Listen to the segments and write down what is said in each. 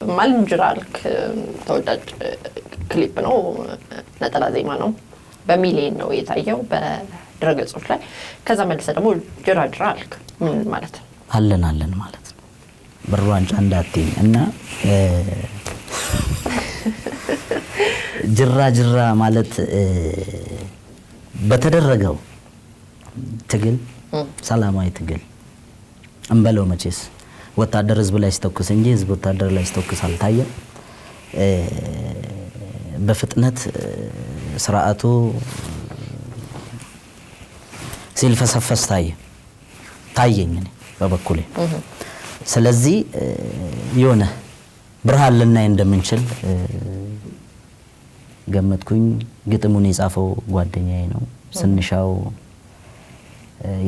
ማልጅራ አልክ፣ ተወዳጅ ክሊፕ ነው፣ ነጠላ ዜማ ነው። በሚሊየን ነው የታየው በድረገጾች ላይ። ከዛ መልሰ ደግሞ ጅራ ጅራ አልክ። ምን ማለት ነው? አለን አለን ማለት ነው። ብር ዋንጫ እንዳትይኝ እና ጅራ ጅራ ማለት በተደረገው ትግል፣ ሰላማዊ ትግል እንበለው፣ መቼስ ወታደር ህዝብ ላይ ሲተኩስ እንጂ ህዝብ ወታደር ላይ ሲተኩስ አልታየም። በፍጥነት ስርዓቱ ሲልፈሰፈስ ታየ፣ ታየኝ እኔ በበኩሌ። ስለዚህ የሆነ ብርሃን ልናይ እንደምንችል ገመትኩኝ። ግጥሙን የጻፈው ጓደኛዬ ነው፣ ስንሻው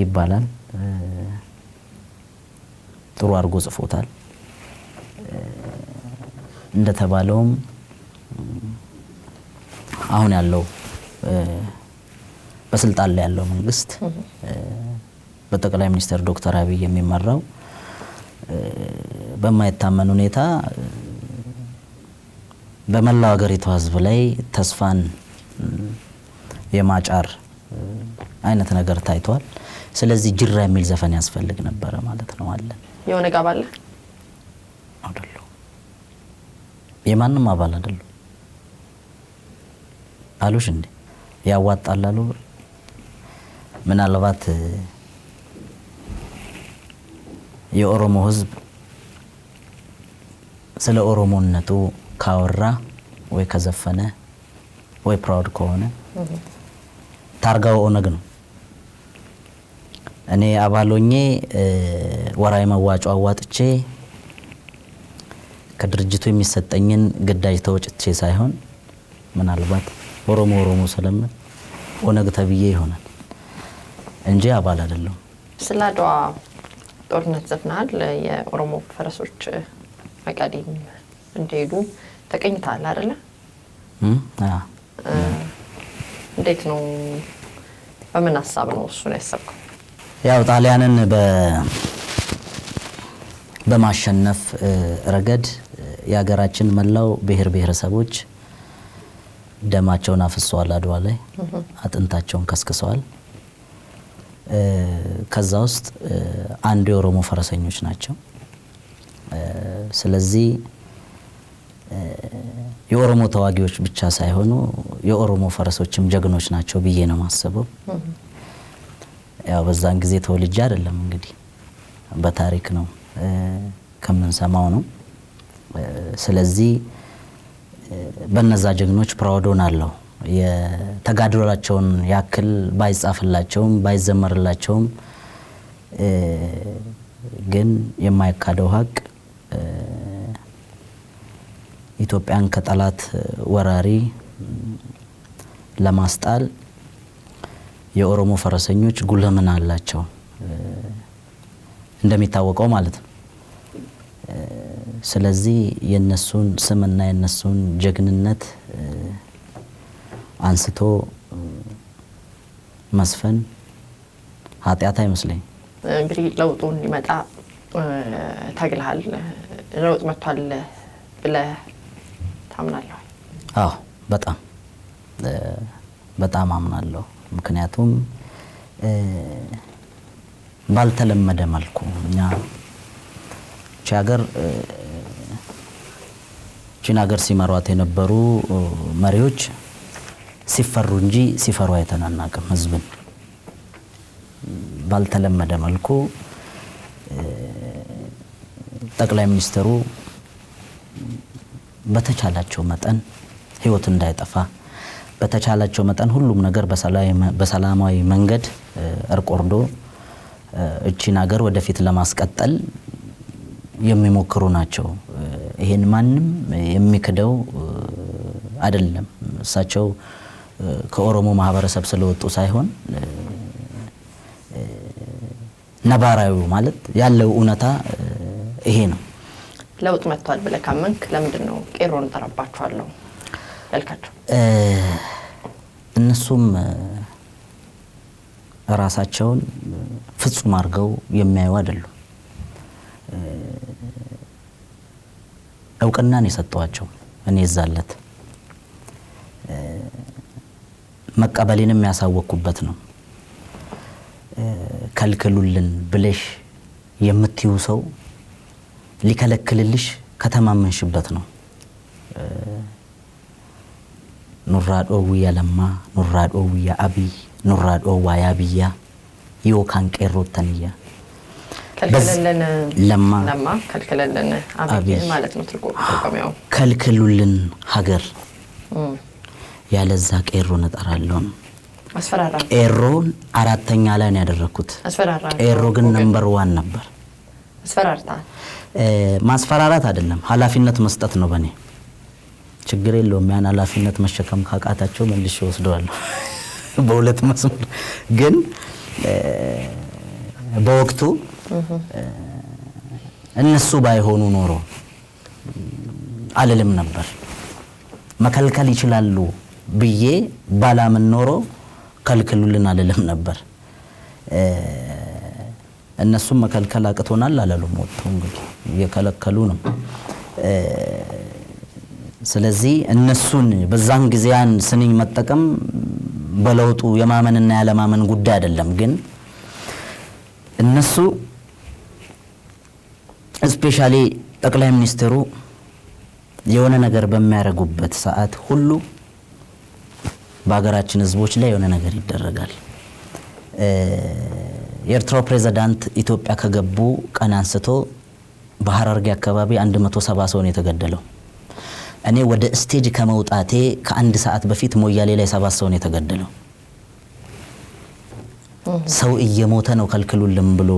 ይባላል። ጥሩ አድርጎ ጽፎታል። እንደተባለውም አሁን ያለው በስልጣን ላይ ያለው መንግስት፣ በጠቅላይ ሚኒስትር ዶክተር አብይ የሚመራው፣ በማይታመን ሁኔታ በመላው ሀገሪቷ ህዝብ ላይ ተስፋን የማጫር አይነት ነገር ታይቷል። ስለዚህ ጅራ የሚል ዘፈን ያስፈልግ ነበረ ማለት ነው። አለን። የኦነግ አባል ነህ? አይደለሁም። የማንም አባል አይደለሁም። አሉሽ እንዴ? ያዋጣል አሉ። ምናልባት የኦሮሞ ህዝብ ስለ ኦሮሞነቱ ካወራ ወይ ከዘፈነ ወይ proud ከሆነ ታርጋው ኦነግ ነው። እኔ አባል ሆኜ ወራዊ መዋጮ አዋጥቼ ከድርጅቱ የሚሰጠኝን ግዳጅ ተወጭቼ ሳይሆን ምናልባት ኦሮሞ ኦሮሞ ስለምል ኦነግ ተብዬ ይሆናል እንጂ አባል አይደለሁም። ስለ አድዋ ጦርነት ዘፍነሃል። የኦሮሞ ፈረሶች መቀሌም እንደሄዱ ተቀኝተሃል አይደለ? አዎ። እንዴት ነው? በምን ሀሳብ ነው እሱን ያሰብከው? ያው ጣሊያንን በማሸነፍ ረገድ የሀገራችን መላው ብሔር ብሔረሰቦች ደማቸውን አፍሰዋል። አድዋ ላይ አጥንታቸውን ከስክሰዋል። ከዛ ውስጥ አንዱ የኦሮሞ ፈረሰኞች ናቸው። ስለዚህ የኦሮሞ ተዋጊዎች ብቻ ሳይሆኑ የኦሮሞ ፈረሶችም ጀግኖች ናቸው ብዬ ነው የማስበው። ያው በዛን ጊዜ ተወልጄ አይደለም፣ እንግዲህ በታሪክ ነው ከምንሰማው ነው። ስለዚህ በነዛ ጀግኖች proud ሆናለሁ። የተጋድሏቸውን ያክል ባይጻፍላቸውም ባይዘመርላቸውም ግን የማይካደው ሀቅ ኢትዮጵያን ከጠላት ወራሪ ለማስጣል የኦሮሞ ፈረሰኞች ጉልህ ሚና አላቸው፣ እንደሚታወቀው ማለት ነው። ስለዚህ የነሱን ስምና የነሱን ጀግንነት አንስቶ መስፈን ኃጢአት አይመስለኝም። እንግዲህ ለውጡ እንዲመጣ ታግልሃል። ለውጥ መጥቷል ብለህ ታምናለህ? አዎ፣ በጣም በጣም አምናለሁ። ምክንያቱም ባልተለመደ መልኩ እኛ ቺን ሀገር ሲመሯት የነበሩ መሪዎች ሲፈሩ እንጂ ሲፈሩ አይተን አናውቅም። ህዝብን ባልተለመደ መልኩ ጠቅላይ ሚኒስትሩ በተቻላቸው መጠን ህይወት እንዳይጠፋ፣ በተቻላቸው መጠን ሁሉም ነገር በሰላማዊ መንገድ እርቅ ወርዶ እቺን ሀገር ወደፊት ለማስቀጠል የሚሞክሩ ናቸው። ይሄን ማንም የሚክደው አይደለም። እሳቸው ከኦሮሞ ማህበረሰብ ስለወጡ ሳይሆን ነባራዊው ማለት ያለው እውነታ ይሄ ነው። ለውጥ መጥቷል ብለህ ካመንክ ለምንድን ነው ቄሮን እጠራባቸዋለሁ ያልካቸው? እነሱም ራሳቸውን ፍጹም አድርገው የሚያዩ አይደሉም። እውቅናን የሰጠዋቸው እኔ እዛለት መቀበሌንም ያሳወቅኩበት ነው። ከልክሉልን ብለሽ የምትዩ ሰው ሊከለክልልሽ ከተማመንሽበት ነው። Nurraa dhoowwiyya Lammaa, nurraa dhoowwiyya Abiy, nurraa dhoowwaa yaa biyya yookaan qeerroottaniyya. ከልክልልን ለማ ለማ ከልክልልን አብይ ማለት ነው ትርጓሜው። ከልክሉልን ሀገር ያለዛ ቄሮን እጠራለሁ ነው። አስፈራራ። ቄሮን አራተኛ ላይ ነው ያደረኩት። አስፈራራ። ቄሮ ግን number one ነበር። አስፈራርታል። ማስፈራራት አይደለም፣ ኃላፊነት መስጠት ነው በኔ። ችግር የለውም። ያን ኃላፊነት መሸከም ካቃታቸው መልሼ ወስደዋለሁ በሁለት መስመር። ግን በወቅቱ እነሱ ባይሆኑ ኖሮ አልልም ነበር። መከልከል ይችላሉ ብዬ ባላምን ኖሮ ከልክሉልን አልልም ነበር። እነሱም መከልከል አቅቶናል አላሉም። ወጥተው እንግዲህ እየከለከሉ ነው። ስለዚህ እነሱን በዛን ጊዜ ያን ስንኝ መጠቀም በለውጡ የማመንና ያለማመን ጉዳይ አይደለም። ግን እነሱ especially ጠቅላይ ሚኒስትሩ የሆነ ነገር በሚያደርጉበት ሰዓት ሁሉ በሀገራችን ህዝቦች ላይ የሆነ ነገር ይደረጋል። የኤርትራው ፕሬዝዳንት ኢትዮጵያ ከገቡ ቀን አንስቶ በሐረርጌ አካባቢ 170 ሰው ነው የተገደለው። እኔ ወደ stage ከመውጣቴ ከአንድ ሰዓት በፊት ሞያሌ ላይ 7 ሰው ነው የተገደለው። ሰው እየሞተ ነው ከልክሉልን ብሎ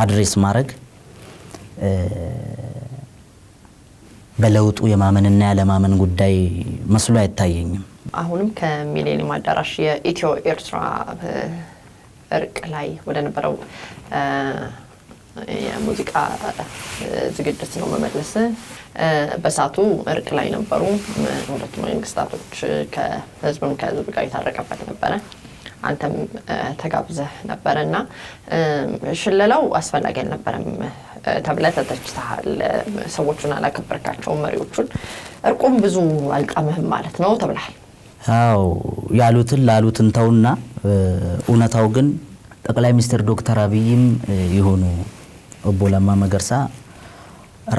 address ማድረግ በለውጡ የማመንና ያለማመን ጉዳይ መስሎ አይታየኝም። አሁንም ከሚሌኒየም አዳራሽ የኢትዮ ኤርትራ እርቅ ላይ ወደ ነበረው የሙዚቃ ዝግጅት ነው መመለስ። በሰዓቱ እርቅ ላይ ነበሩ ሁለቱ መንግስታቶች፣ ከህዝብም ከህዝብ ጋር የታረቀበት ነበረ። አንተም ተጋብዘህ ነበረና ሽለላው አስፈላጊ አልነበረም ተብለህ ተተችተሃል። ሰዎቹን አላከበርካቸውም፣ መሪዎቹን። እርቁም ብዙ አልጣመህም ማለት ነው ተብለሃል። አዎ፣ ያሉትን ላሉትን ተውና እውነታው ግን ጠቅላይ ሚኒስትር ዶክተር አብይም ይሁኑ ኦቦ ለማ መገርሳ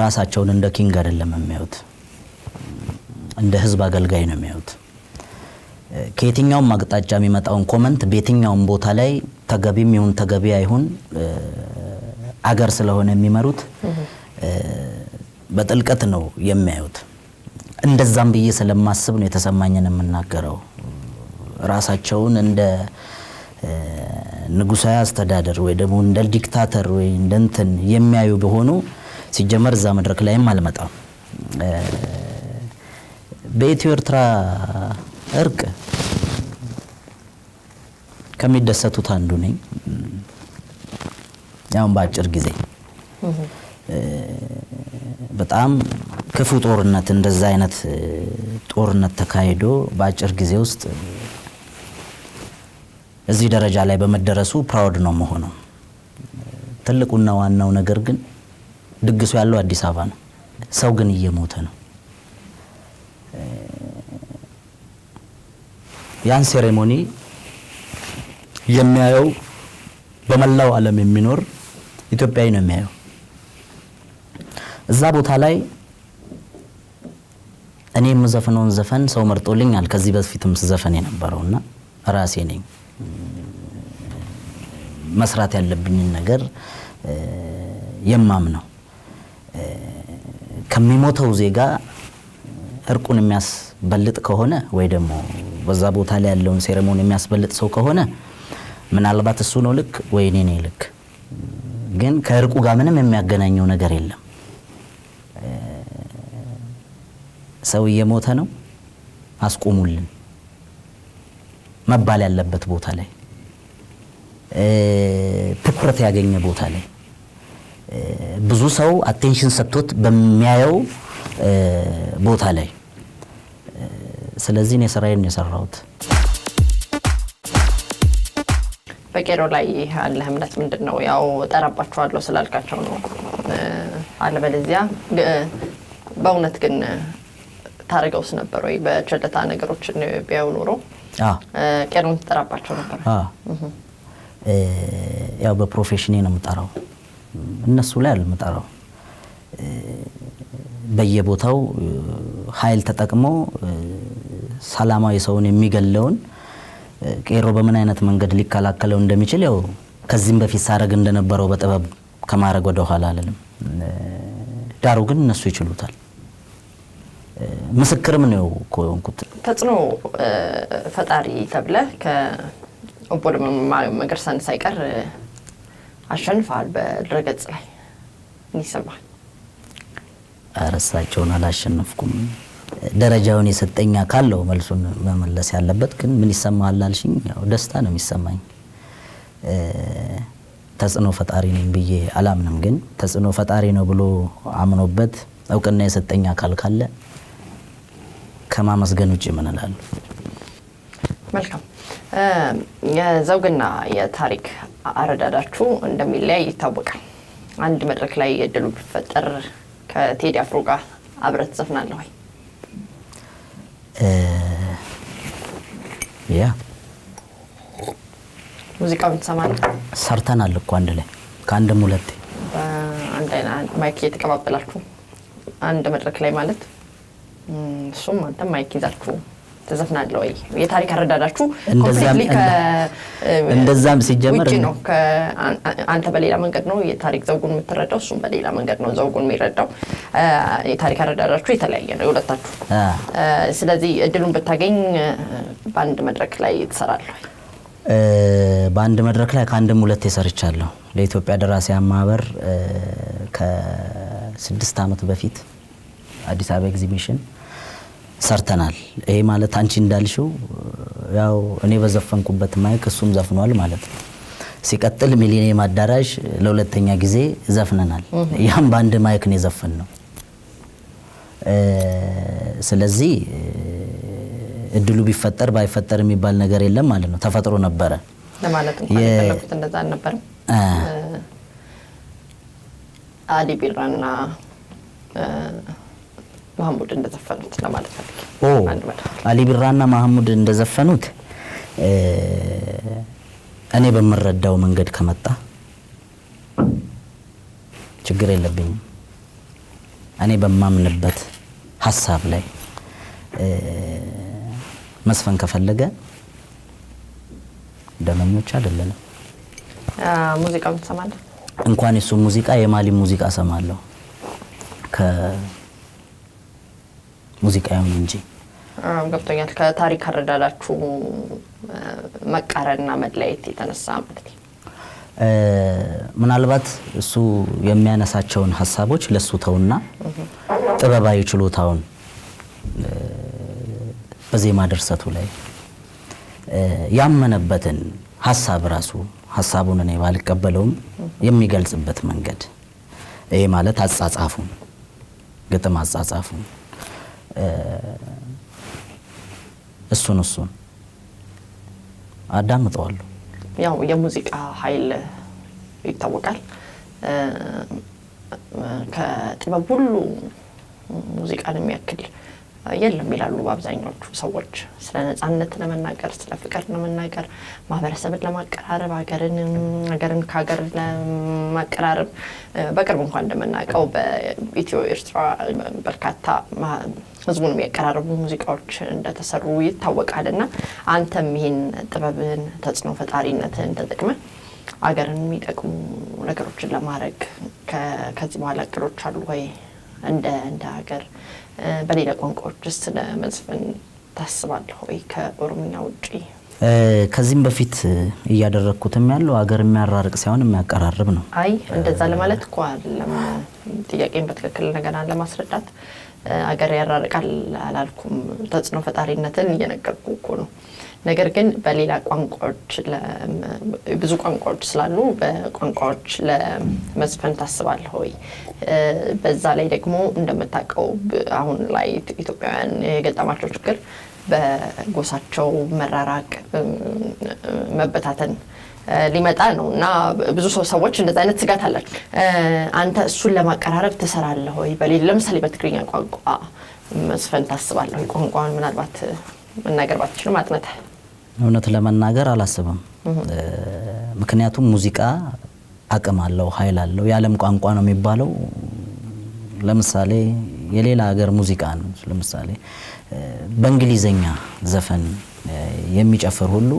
ራሳቸውን እንደ king አይደለም የሚያዩት፣ እንደ ህዝብ አገልጋይ ነው የሚያዩት። ከየትኛውም አቅጣጫ የሚመጣውን comment በየትኛውም ቦታ ላይ ተገቢም ይሁን ተገቢ አይሁን አገር ስለሆነ የሚመሩት በጥልቀት ነው የሚያዩት። እንደዛም ብዬ ስለማስብ ነው የተሰማኝን የምናገረው። ራሳቸውን እንደ ንጉሳዊ አስተዳደር ወይ ደግሞ እንደ dictator ወይ እንደ እንትን የሚያዩ ቢሆኑ ሲጀመር እዛ መድረክ ላይም አልመጣም። በኢትዮ ኤርትራ እርቅ ከሚደሰቱት አንዱ ነኝ። ያው በአጭር ጊዜ በጣም ክፉ ጦርነት እንደዛ አይነት ጦርነት ተካሂዶ በአጭር ጊዜ ውስጥ እዚህ ደረጃ ላይ በመደረሱ proud ነው መሆኑ። ትልቁና ዋናው ነገር ግን ድግሱ ያለው አዲስ አበባ ነው። ሰው ግን እየሞተ ነው። ያን ceremony የሚያየው በመላው ዓለም የሚኖር ኢትዮጵያዊ ነው የሚያየው። እዛ ቦታ ላይ እኔ የምዘፍነውን ዘፈን ሰው መርጦልኛል። ከዚህ በፊትም ስዘፈን የነበረውና ራሴ ነኝ መስራት ያለብኝን ነገር የማምነው። ከሚሞተው ዜጋ እርቁን የሚያስበልጥ ከሆነ ወይ ደግሞ በዛ ቦታ ላይ ያለውን ceremony የሚያስበልጥ ሰው ከሆነ ምናልባት እሱ ነው ልክ ወይ እኔ ነኝ ልክ። ግን ከእርቁ ጋር ምንም የሚያገናኘው ነገር የለም። ሰው እየሞተ ነው፣ አስቆሙልን መባል ያለበት ቦታ ላይ፣ ትኩረት ያገኘ ቦታ ላይ፣ ብዙ ሰው attention ሰጥቶት በሚያየው ቦታ ላይ። ስለዚህ እኔ ስራዬን ነው የሰራሁት። በቄሮ ላይ ያለህ እምነት ምንድነው? ያው እጠራባቸዋለሁ ስላልካቸው ነው አለበለዚያ በእውነት ግን ታደርገውስ ነበር ወይ? በቸልታ ነገሮችን ቢያዩ ኖሮ ቄሮን ትጠራባቸው ነበር? ያው በ profession ኤ ነው የምጠራው፣ እነሱ ላይ አልምጠራው። በየቦታው ኃይል ተጠቅሞ ሰላማዊ ሰውን የሚገለውን ቄሮ በምን አይነት መንገድ ሊከላከለው እንደሚችል ያው ከዚህም በፊት ሳረግ እንደነበረው በጥበብ ከማድረግ ወደ ኋላ አልልም። ዳሩ ግን እነሱ ይችሉታል። ምስክርም ነው እኮ የሆንኩት። ተጽዕኖ ፈጣሪ ተብለህ ከኦቦ ለማ መገርሳን ሳይቀር አሸንፈሃል በድረገጽ ላይ፣ ምን ይሰማሃል? ኧረ እሳቸውን አላሸነፍኩም። ደረጃውን የሰጠኝ አካል ነው መልሱን መመለስ ያለበት። ግን ምን ይሰማሃል አልሽኝ፣ ያው ደስታ ነው የሚሰማኝ። ተጽዕኖ ፈጣሪ ነኝ ብዬ አላምንም። ግን ተጽዕኖ ፈጣሪ ነው ብሎ አምኖበት እውቅና የሰጠኝ አካል ካለ ከማመስገን ውጭ ምን እላለሁ? መልካም። የዘውግና የታሪክ አረዳዳችሁ እንደሚለያይ ይታወቃል። አንድ መድረክ ላይ እድሉ ቢፈጠር ከቴዲ አፍሮ ጋር አብረህ ትዘፍናለህ ወይ? ያ ሙዚቃውን ትሰማለህ? ሰርተናል እኮ አንድ ላይ ከአንድም ሁለቴ። አንድ mic እየተቀባበላችሁ አንድ መድረክ ላይ ማለት እሱም አንተም mic ይዛችሁ ትዘፍናለህ ወይ? የታሪክ አረዳዳችሁ እንደዛም ሲጀመር ውጪ ነው። አንተ በሌላ መንገድ ነው የታሪክ ዘውጉን የምትረዳው፣ እሱም በሌላ መንገድ ነው ዘውጉን የሚረዳው። የታሪክ አረዳዳችሁ የተለያየ ነው የሁለታችሁ። ስለዚህ እድሉን ብታገኝ በአንድ መድረክ ላይ ትሰራለህ ወይ? በአንድ መድረክ ላይ ከአንድም ሁለቴ ሰርቻለሁ። ለኢትዮጵያ ደራሲያን ማህበር ከ6 ዓመት በፊት አዲስ አበባ ኤግዚቢሽን ሰርተናል። ይሄ ማለት አንቺ እንዳልሽው ያው እኔ በዘፈንኩበት mic እሱም ዘፍኗል ማለት ነው። ሲቀጥል ሚሊኒየም አዳራሽ ለሁለተኛ ጊዜ ዘፍነናል። ያም በአንድ mic ነው የዘፈንነው። ስለዚህ እድሉ ቢፈጠር ባይፈጠር የሚባል ነገር የለም ማለት ነው። ተፈጥሮ ነበረ ለማለት እንኳን የፈለኩት እንደዛ አልነበረም። አሊ ቢራና ማህሙድ እንደዘፈኑት ለማለት ፈልጌ። አሊ ቢራና ማህሙድ እንደዘፈኑት እኔ በምረዳው መንገድ ከመጣ ችግር የለብኝም። እኔ በማምንበት ሀሳብ ላይ መስፈን ከፈለገ ደመኞች አይደለንም። ሙዚቃውን ትሰማለህ? እንኳን የሱ ሙዚቃ የማሊ ሙዚቃ እሰማለሁ። ከሙዚቃ ይሁን እንጂ። ገብቶኛል። ከታሪክ አረዳዳችሁ መቃረንና መለያየት የተነሳ ማለት ነው። ምናልባት እሱ የሚያነሳቸውን ሀሳቦች ለሱ ተውና ጥበባዊ ችሎታውን በዜማ ድርሰቱ ላይ ያመነበትን ሀሳብ ራሱ ሀሳቡን እኔ ባልቀበለውም የሚገልጽበት መንገድ ይሄ ማለት አጻጻፉን ግጥም አጻጻፉን እሱን አዳምጠዋለሁ። ያው የሙዚቃ ኃይል ይታወቃል። ከጥበብ ሁሉ ሙዚቃን የሚያክል የለም ይላሉ አብዛኞቹ ሰዎች። ስለ ነፃነት ለመናገር፣ ስለ ፍቅር ለመናገር፣ ማህበረሰብን ለማቀራረብ፣ ሀገርን ከሀገር ለማቀራረብ በቅርብ እንኳን እንደምናውቀው በኢትዮ ኤርትራ በርካታ ህዝቡን የሚያቀራርቡ ሙዚቃዎች እንደተሰሩ ይታወቃልና አንተም ይሄን ጥበብን ተጽዕኖ ፈጣሪነትን ተጠቅመህ ሀገርን የሚጠቅሙ ነገሮችን ለማድረግ ከዚህ በኋላ እቅዶች አሉ ወይ? እንደ ሀገር በሌላ ቋንቋዎችስ ለመዝፈን ታስባለህ ወይ ከኦሮምኛ ውጪ? ከዚህም በፊት እያደረኩትም ያለው ሀገር የሚያራርቅ ሳይሆን የሚያቀራርብ ነው። አይ እንደዛ ለማለት እኮ አይደለም። ጥያቄን በትክክል ነገር ለማስረዳት ሀገር ያራርቃል አላልኩም። ተጽዕኖ ፈጣሪነትን እየነገርኩ እኮ ነው። ነገር ግን በሌላ ቋንቋዎች ብዙ ቋንቋዎች ስላሉ በቋንቋዎች ለመዝፈን ታስባለህ ወይ? በዛ ላይ ደግሞ እንደምታውቀው አሁን ላይ ኢትዮጵያውያን የገጠማቸው ችግር በጎሳቸው መራራቅ፣ መበታተን ሊመጣ ነው እና ብዙ ሰዎች እንደዛ አይነት ስጋት አላቸው። አንተ እሱን ለማቀራረብ ትሰራለህ ወይ? በሌላ ለምሳሌ በትግርኛ ቋንቋ መዝፈን ታስባለህ ወይ? ቋንቋውን ምናልባት መናገር ባትችልም አጥንተህ። እውነት ለመናገር አላስብም። ምክንያቱም ሙዚቃ አቅም አለው፣ ኃይል አለው። የዓለም ቋንቋ ነው የሚባለው። ለምሳሌ የሌላ ሀገር ሙዚቃ ነው። ለምሳሌ በእንግሊዘኛ ዘፈን የሚጨፍር ሁሉ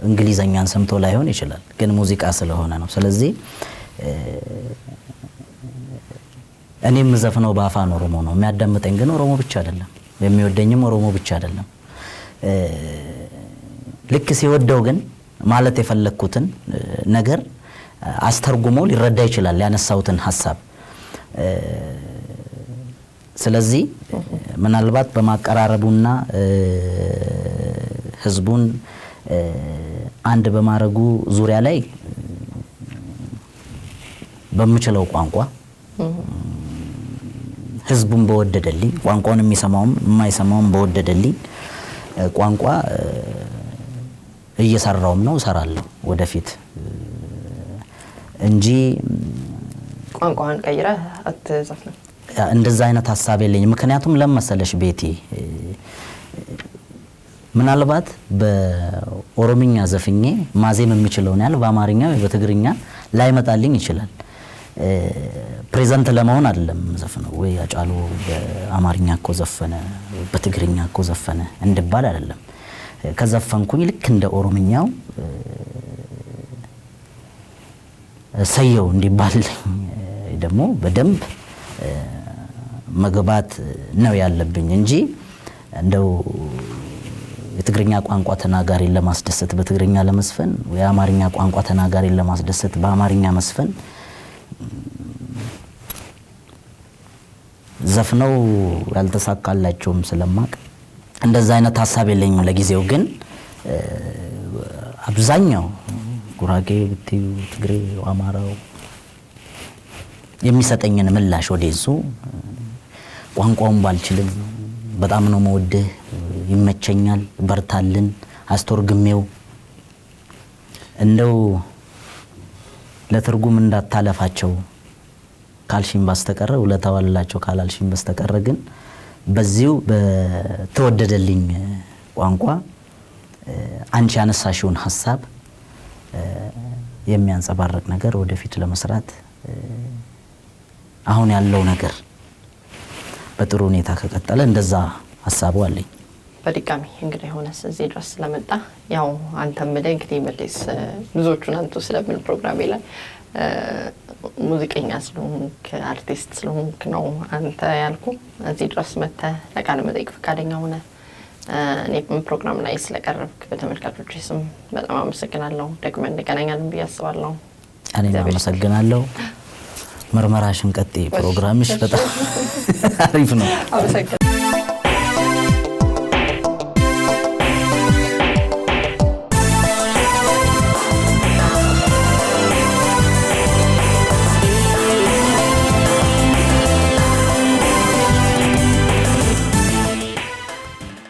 እንግሊዘኛን ሰምቶ ላይሆን ይችላል፣ ግን ሙዚቃ ስለሆነ ነው። ስለዚህ እኔ የምዘፍነው በአፋን ኦሮሞ ነው። የሚያዳምጠኝ ግን ኦሮሞ ብቻ አይደለም፣ የሚወደኝም ኦሮሞ ብቻ አይደለም። ልክ ሲወደው ግን ማለት የፈለግኩትን ነገር አስተርጉሞ ሊረዳ ይችላል ያነሳሁትን ሀሳብ። ስለዚህ ምናልባት በማቀራረቡና ህዝቡን አንድ በማድረጉ ዙሪያ ላይ በምችለው ቋንቋ ህዝቡን በወደደልኝ ቋንቋውን የሚሰማውም የማይሰማውም በወደደልኝ ቋንቋ እየሰራውም ነው፣ እሰራለሁ ወደፊት እንጂ ቋንቋን ቀይረህ አትዘፍንም። እንደዛ አይነት ሀሳብ የለኝም። ምክንያቱም ለምን መሰለሽ ቤቲ፣ ምናልባት በኦሮምኛ ዘፍኜ ማዜም የምችለውን ያህል በአማርኛ ወይ በትግርኛ ላይመጣልኝ ይችላል። Present ለመሆን አይደለም ዘፍነው ወይ አጫሉ በአማርኛ እኮ ዘፈነ በትግርኛ እኮ ዘፈነ እንድባል አይደለም። ከዘፈንኩኝ ልክ እንደ ኦሮምኛው ሰየው እንዲባልልኝ ደግሞ በደንብ መግባት ነው ያለብኝ እንጂ እንደው የትግርኛ ቋንቋ ተናጋሪን ለማስደሰት በትግርኛ ለመስፈን ወይ የአማርኛ ቋንቋ ተናጋሪን ለማስደሰት በአማርኛ መስፈን ዘፍነው ያልተሳካላቸውም ስለማቅ እንደዛ አይነት ሀሳብ የለኝም ለጊዜው። ግን አብዛኛው ጉራጌ ብትዩ፣ ትግሬ፣ አማራው የሚሰጠኝን ምላሽ ወደሱ ቋንቋውን ባልችልም በጣም ነው መወድህ፣ ይመቸኛል፣ በርታልን፣ አስተርጉሜው እንደው ለትርጉም እንዳታለፋቸው ካልሽኝ በስተቀረ ውለታ ዋልላቸው ካላልሽኝ በስተቀረ ግን በዚሁ በተወደደልኝ ቋንቋ አንቺ ያነሳሽውን ሀሳብ የሚያንጸባርቅ ነገር ወደፊት ለመስራት አሁን ያለው ነገር በጥሩ ሁኔታ ከቀጠለ እንደዛ ሀሳቡ አለኝ። በድጋሚ እንግዲህ ሆነስ እዚህ ድረስ ስለመጣ ያው አንተም ምልህ እንግዲህ መለስ ብዙዎቹን አንቱ ስለምን ፕሮግራሜ ላይ ሙዚቀኛ ስለሆንክ አርቲስት ስለሆንክ ነው አንተ ያልኩ። እዚህ ድረስ መጥተህ ለቃለ መጠይቅ ፈቃደኛ ሆነ እኔም ፕሮግራም ላይ ስለቀረብክ በተመልካቾች ስም በጣም አመሰግናለሁ። ደግመን እንገናኛለን ብዬ አስባለሁ። እኔም አመሰግናለሁ። ምርመራሽን ቀጥይ፣ ፕሮግራምሽ በጣም አሪፍ ነው። አመሰግናለሁ።